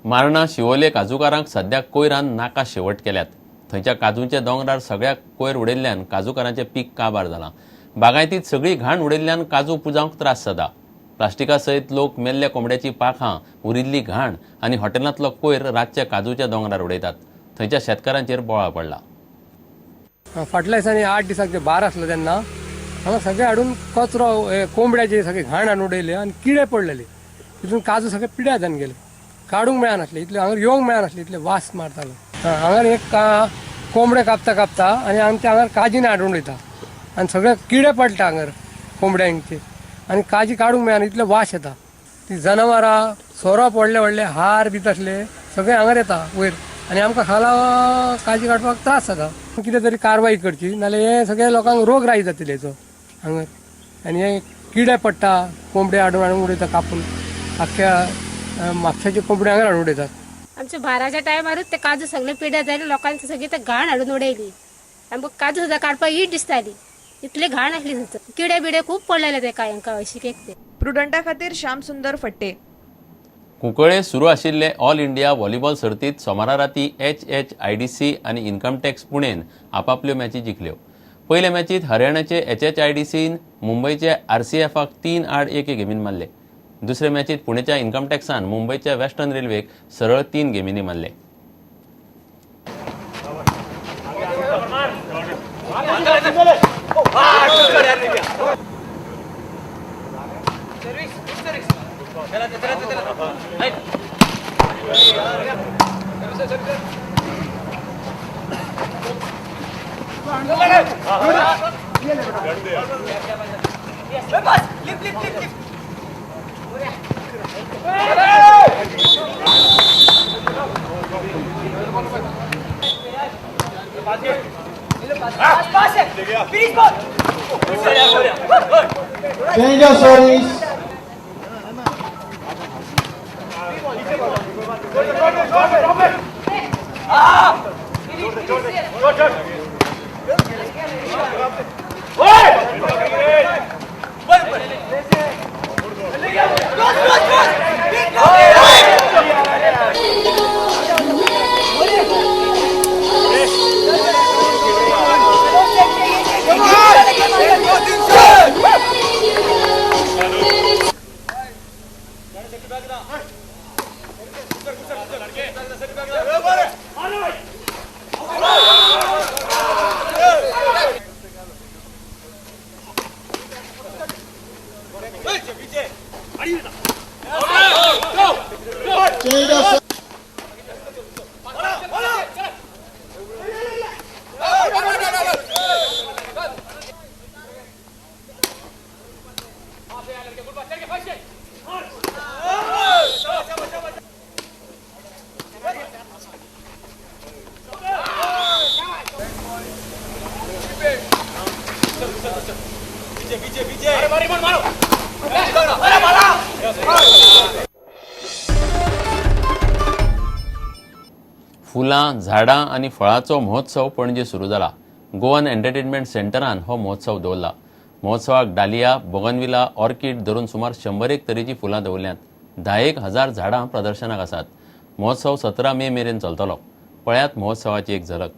मार्ना शिवोले काजूकारांक सद्या कोयरान नाका शेवट केल्यात. थंयच्या काजूंच्या दोंगरार सगळ्याक कोयर उडयल्ल्यान काजूकारांचें पीक काबार जालां. बागायतीत सगळी घाण उडयल्ल्यान काजू पुजावंक त्रास जाता. प्लास्टिका सयत लोक मेल्ल्या कोंबड्याची पाखां, उरिल्ली घाण आनी हॉटेलांतलो कोयर रातच्या काजूच्या दोंगरार उडयतात. थंयच्या शेतकारांचेर बोवाळ पडला. फाटल्या दिसांनी 8 दिसांक जे भार आसलो तेन्ना हांगा सगळे हाडून कचरो, कोंबड्याचे सगळे घाण हाडून उडयले आनी किडे पडलेले. तितून काजू सगळे पिड्यार जावन गेले, काडूंक मेळनासले, इतले हांगा येवंक मेळनासले, इतले वास मारतालो. हांगा एक कोंबडे कापता कापता आनी आमच्या हांगा काजीन हाडून उडयता आनी सगळे किडे पडटा हांगर कोंबड्यांचे आनी काजी काडूंक मेळना, इतले वास येता. ती जनावरां सोरोप व्हडले व्हडले हार बी तसले सगळे हांगर येता वयर आनी आमकां खाला काजी काडपाक त्रास जाता. कितें तरी कारवाई करची, नाल्यार हे सगळे लोकांक रोग राय जातले हेचो हांगर. आनी हे किडे पडटा, कोंबडे हाडून हाडून उडयता कापून, आख्ख्या म्हापशाचे कोंबडे हांगर हाडून उडयतात. आमच्या भाराच्या टायमारूच ते काजू सगळे पिड्यार जाले, लोकांची सगळी ते घाण हाडून उडयली. आमकां काजू सुद्दां काडपाक ईट दिसताली, इतली घाण आसली थंयसर. किडे बिडे खूब पडलेले ते कांय अशी ते. प्रुडंटा खातीर श्याम सुंदर फट्टे. कुंकळे सुरू आशिल्ले ऑल इंडिया व्हॉलीबॉल सर्तीत सोमारा राती HHIDC आनी इन्कम टॅक्स पुणेन आपापल्यो मॅची जिखल्यो. पयले मॅचीत हरियाणाचे HHIDCन मुंबयचे RCFाक 3-1 गेमीन मारले. दुसरे मॅचीत पुणेच्या इन्कम टॅक्सान मुंबयच्या वेस्टर्न रेल्वेक सरळ 3 गेमींनी मारले. Change of service. Change of service. फुलां, झाडां आनी फळाचो महोत्सव पणजे सुरू जाला. गोवन एंटरटेनमेंट सेंटरान हो महोत्सव दवरला. महोत्सवाक डालिया, बोगनविला, ऑर्किड धरून सुमार 101 तरेची फुलां दवरल्यांत. 10,000 झाडां प्रदर्शनाक आसात. महोत्सव 17 मे मेरेन चलतलो. पळयात महोत्सवाची एक झलक.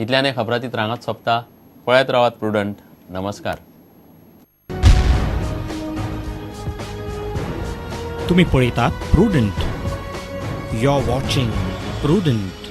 इतल्यान हें खबरातीत रांगात सोंपता. पळयत रावात प्रुडंट. नमस्कार. तुम्ही पळयतात Prudent. You are watching Prudent.